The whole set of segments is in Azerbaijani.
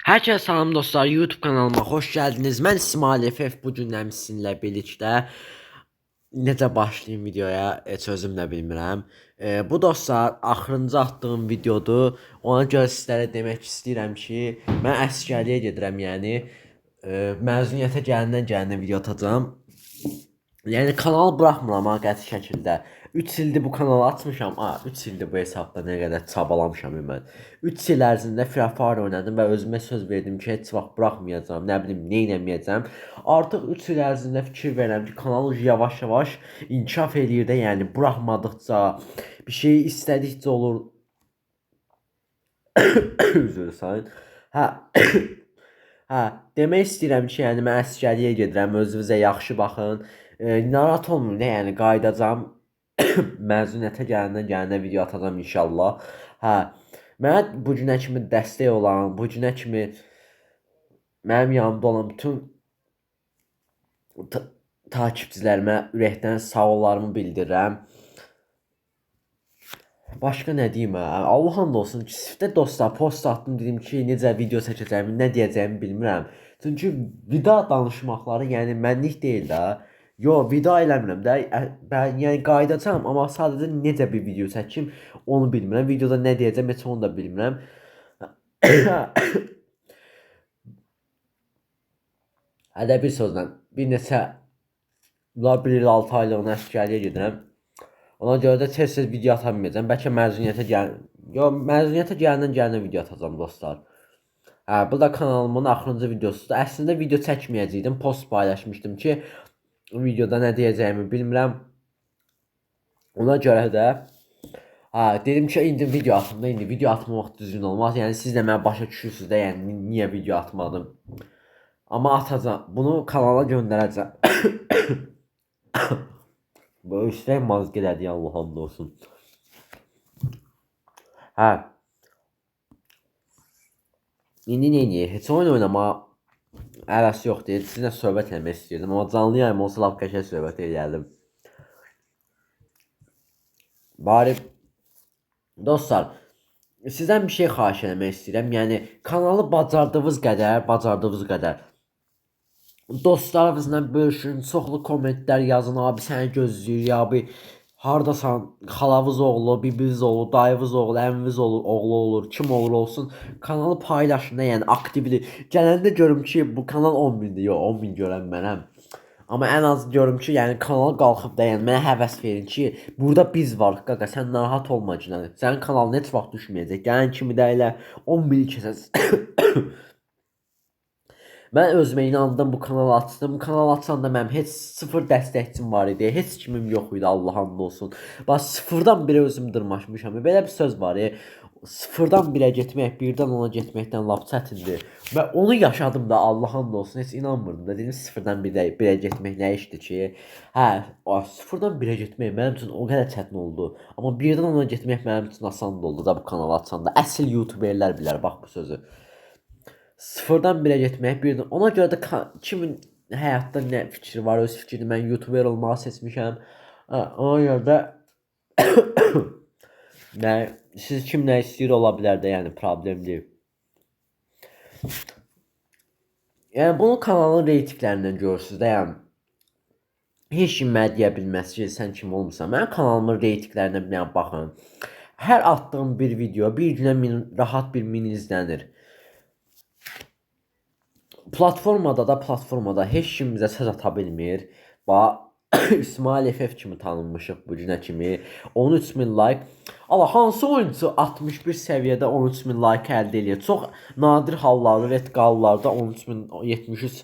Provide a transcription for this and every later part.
Herkese salam dostlar, YouTube kanalıma hoş geldiniz. Mən İsmail FF, bu gündən sizinlə birlikdə necə başlayayım videoya, heç özüm də bilmirəm. Bu dostlar, axırıncı atdığım videodur. Ona görə sizlərə demək istəyirəm ki, mən əsgərliyə gedirəm, yəni məzuniyyətə gələndən gələnə video atacağam. Yəni kanalı buraxmıram ha qəti şəkildə. 3 ildir bu kanalı açmışam. A, 3 ildir bu hesabda nə qədər çabalamışam mən. 3 il ərzində Free Fire oynadım və özümə söz verdim ki, heç vaxt buraxmayacağam, nə bilim, nə eləməyəcəm. Artıq 3 il ərzində fikir verirəm ki, kanal yavaş-yavaş inkişaf eləyir də, yəni buraxmadıqca, bir şeyi istədikcə olur. Üzr sayın. Hə. Hə, demək istəyirəm ki, yəni mən əsgərliyə gedirəm, özünüzə yaxşı baxın. Narahat olmayın da, yəni qayıdacağam. Məzuniyyətə gələndən gələnə video atacağam inşallah. Hə, mənə bu günə kimi dəstək olan, bu günə kimi mənim yanımda olan bütün takipçilərimə ürəkdən sağ ollarımı bildirirəm. Başqa nə deyim hə? Allah and olsun ki, sifdə dostlar post atdım, dedim ki, necə video çəkəcəyimi, nə deyəcəyimi bilmirəm. Çünki vida danışmaqları, yəni mənlik deyil də. Yo, vida eləmirəm də. Mən yəni qayıdacağam, amma sadəcə necə bir video çəkim onu bilmirəm. Videoda nə deyəcəm heç onu da bilmirəm. Hədə bir sözlə, bir neçə bunlar bir il 6 aylığına əsgərliyə gedirəm. Ona görə də tez-tez video ata bilməyəcəm. Bəlkə məzuniyyətə gəl. Yo, məzuniyyətə gələndən gələnə video atacağam dostlar. Hə, bu da kanalımın axırıncı videosudur. Əslində video çəkməyəcəkdim. Post paylaşmışdım ki, videoda nə deyəcəyimi bilmirəm. Ona görə də hə, dedim ki, indi video atım da, indi video atmaq düzgün olmaz. Yəni siz də məni başa düşürsünüz də, yəni niyə video atmadım. Amma atacağam. Bunu kanala göndərəcəm. Bu öskürək mazq elədi, Allah and olsun. Hə. İndi nə edək? Heç oyun oynama həvəsi yoxdur. Sizinlə söhbət eləmək istəyirdim, amma canlı yayım olsa lap qəşəng söhbət eləyərdim. Bari dostlar, sizdən bir şey xahiş eləmək istəyirəm. Yəni kanalı bacardığınız qədər, bacardığınız qədər dostlarınızla bölüşün, çoxlu kommentlər yazın, abi səni gözləyirik, abi hardasan, xalavız oğlu, bibiniz oğlu, dayınız oğlu, əminiz oğlu, oğlu olur, kim olur olsun, kanalı paylaşın da, yəni aktivli. Gələndə görüm ki, bu kanal 10 mindir, yox 10 min görən mənəm. Amma ən az görüm ki, yəni kanal qalxıb da, yəni mənə həvəs verin ki, burada biz varıq qaqa, sən narahat olma ki, sənin kanalın heç vaxt düşməyəcək. Gələn kimi də elə 10 min keçəcək. Mən özümə inandım, bu kanalı açdım. Bu kanalı açanda mənim heç sıfır dəstəkçim var idi. Heç kimim yox idi, Allah and olsun. Bax sıfırdan birə özüm dırmaşmışam. Belə bir söz var. Sıfırdan birə getmək, birdən ona getməkdən lap çətindir. Və onu yaşadım da, Allah and olsun. Heç inanmırdım da. Dedim sıfırdan birə getmək nə işdir ki? Hə, o sıfırdan birə getmək mənim üçün o qədər çətin oldu. Amma birdən ona getmək mənim üçün asan oldu da bu kanalı açanda. Əsl YouTuberlər bilər bax bu sözü. Sıfırdan birə getmək, birdən ona görə də kimin həyatda nə fikri var, öz fikrini mən YouTuber olmağı seçmişəm. Hə, ona görə də nə siz kim nə istəyir ola bilər də, yəni problem deyil. Yəni bunu kanalın reytinqlərindən görürsüz də, yəni heç kim mənə deyə bilməz ki, sən kim olmusan. Mənim kanalımın reytinqlərinə bir dənə baxın. Hər atdığım bir video bir günə min, rahat bir min izlənir. Platformada heç kim bizə söz ata bilmir. Bax İsmail FF kimi tanınmışıq bu günə kimi. 13 min like. Allah hansı oyunçu 61 səviyyədə 13 min like əldə eləyir? Çox nadir hallarda, redk hallarda 13.073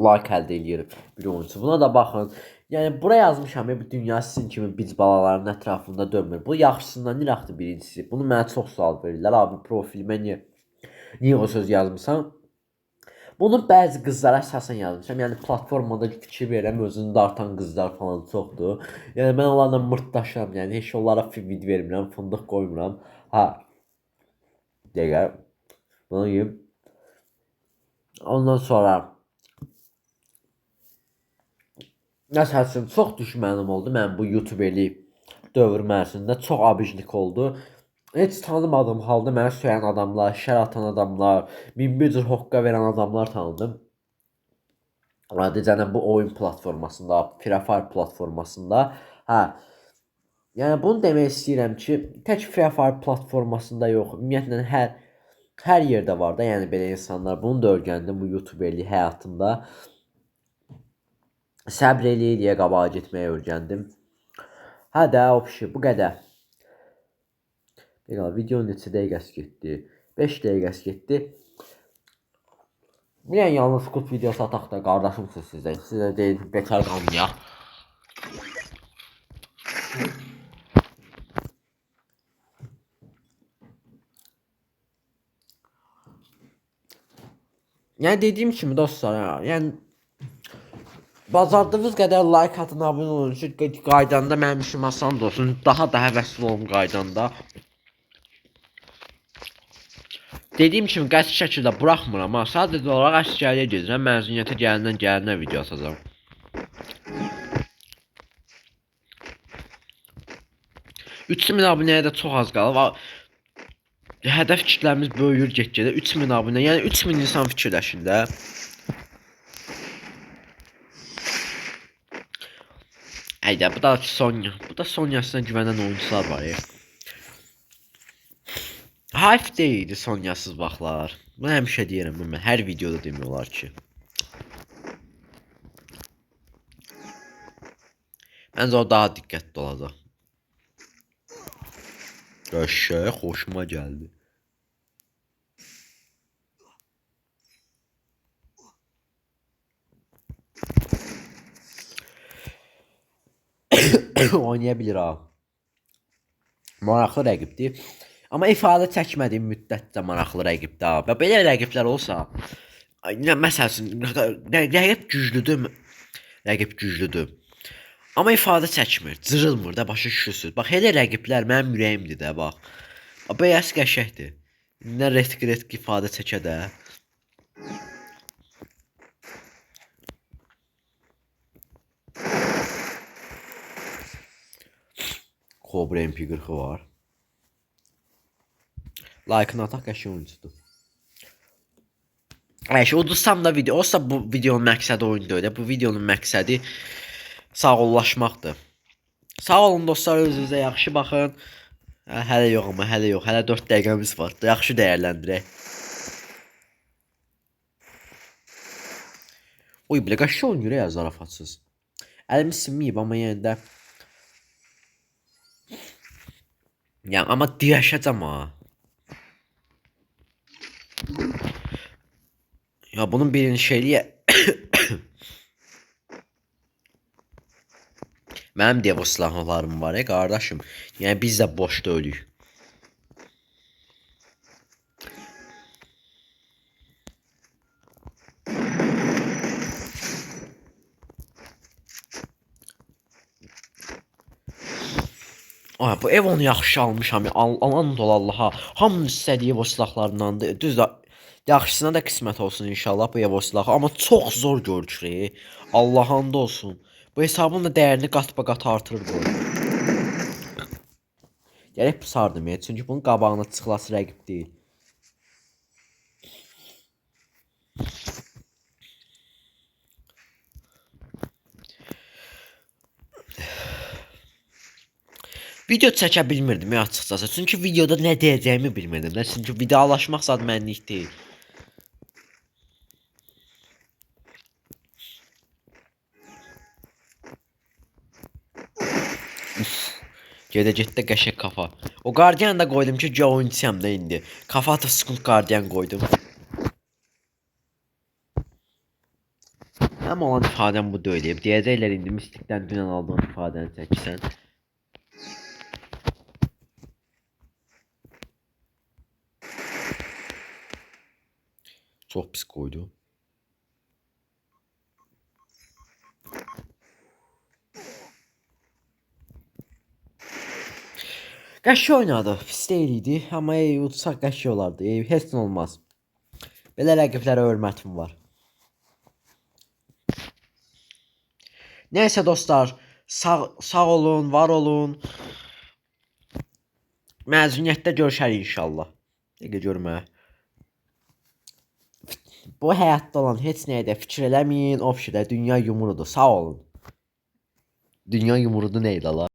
like əldə eləyir bir oyunçu. Buna da baxın. Yəni bura yazmışam, bu dünya sizin kimi biz balaların ətrafında dönmür. Bu yaxşısından iraqdır birincisi. Bunu mənə çox sual verirlər. Abi profilimə niyə o söz yazmısan? Bunu bəzi qızlara əsasən yazmışam. Yəni platformada fikir verirəm, özünü dartan qızlar falan çoxdur. Yəni mən onlarla mırtdaşıram. Yəni heç onlara feed vermirəm, fındıq qoymuram. Ha. Dəqiqə. Bunu yeyim. Ondan sonra məsəl üçün çox düşmənim oldu. Mənim bu YouTuberlik dövrüm ərzində çox abijnik oldu. Heç tanımadığım halda mənə söyən adamlar, şər atan adamlar, min bir cür hoqqa verən adamlar tanıdım. Adicə bu oyun platformasında, Free Fire platformasında. Hə. Yəni bunu demək istəyirəm ki, tək Free Fire platformasında yox, ümumiyyətlə hər yerdə var da, yəni belə insanlar. Bunu da öyrəndim bu YouTuberlik həyatımda. Səbr eləyə-eləyə qabağa getməyi öyrəndim. Hə də, o pişi, bu qədər. Bir videonun neçə dəqiqəsi getdi? 5 dəqiqəsi getdi. Bir dənə yalnız kut videosu ataq da qardaşımsınız sizə. Sizə deyil, bekar qalmayaq. Yəni dediyim kimi dostlar, ha, yəni bacardığınız qədər like atın, abunə olun ki, qaydanda mənim işim asan da olsun, daha da həvəsli olum qaydanda. Dediyim kimi qəsdi şəkildə buraxmıram ha, sadəcə olaraq əsgərliyə gedirəm, məzuniyyətə gələndən gəlinə video atacağam. 3000 abunəyə də çox az qalıb. Hədəf kitləmiz böyüyür get-gedə. 3000 abunə, yəni 3000 insan fikirləşin də. Əydə, bu da Sonya. Bu da Sonyasına güvənən oyuncular var ya. Hayf deyildi Sonyasız vaxtlar. Bunu həmişə deyirəm mən, hər videoda demək olar ki. Məncə o daha diqqətli olacaq. Qəşəng, xoşuma gəldi. Oynaya bilir ha. Maraqlı rəqibdir. Amma ifadə çəkmədiyim müddətcə maraqlı rəqibdir ha. Və belə rəqiblər olsa, məsəl üçün rəqib güclüdür. Rəqib güclüdür. Amma ifadə çəkmir, cırılmır da, başa düşürsüz. Bax elə rəqiblər mənim ürəyimdir də, bax. Beyaz qəşəngdir. Nə retki ifadə çəkə də. Cobra MP40-ı var. Like-ını ataq, qəşəng oyuncudur. Əş, udursam da video, olsa bu videonun məqsədi oyun deyil. Bu videonun məqsədi sağollaşmaqdır. Sağ olun dostlar, özünüzə yaxşı baxın. Hələ yox amma, hələ yox. Hələ 4 dəqiqəmiz var. Yaxşı dəyərləndirək. Oy, belə qəşəng oynayır ya zarafatsız. Əlimi sinməyib amma yenə də. Yəni amma dirəşəcəm ha. Ya bunun birini şeyliyə Mənim devo silahlarım var ya qardaşım. Yəni biz də boş deyilik. Ay, bu ev onu yaxşı almışam. Aman dol Allaha. Hamının istədiyi ev o silahlarındandır. Düzdür. Yaxşısına da qismət olsun inşallah bu ev o silahı. Amma çox zor görünür. Allaha and olsun. Bu hesabın da dəyərini qat-ba-qat artırır bu. Gərək pusardım ya. Çünki bunun qabağına çıxılası rəqib deyil. Video çəkə bilmirdim ya açıqcası. Çünki videoda nə deyəcəyimi bilmirdim də. Çünki vidalaşmaq zad mənlik deyil. Uf. Gedə getdi qəşəng kafa. O qardiyan da qoydum ki, güya oyunçuyam da indi. Kafa atıb skull qardiyan qoydum. Mənim olan ifadəm bu deyil. Deyəcəklər indi Mysticdən dünən aldığın ifadəni çəksən. Çox pis qoydu. Qəşəng oynadı. Pis deyil idi, amma udsaq qəşəng olardı. Heç nə olmaz. Belə rəqiblərə hörmətim var. Nəysə dostlar, sağ olun, var olun. Məzuniyyətdə görüşərik inşallah. Dəqiqə görmə. Bu həyatda olan heç nəyə də fikir eləməyin. O fikirdə dünya yumrudur. Sağ olun. Dünya yumrudu nə idi la?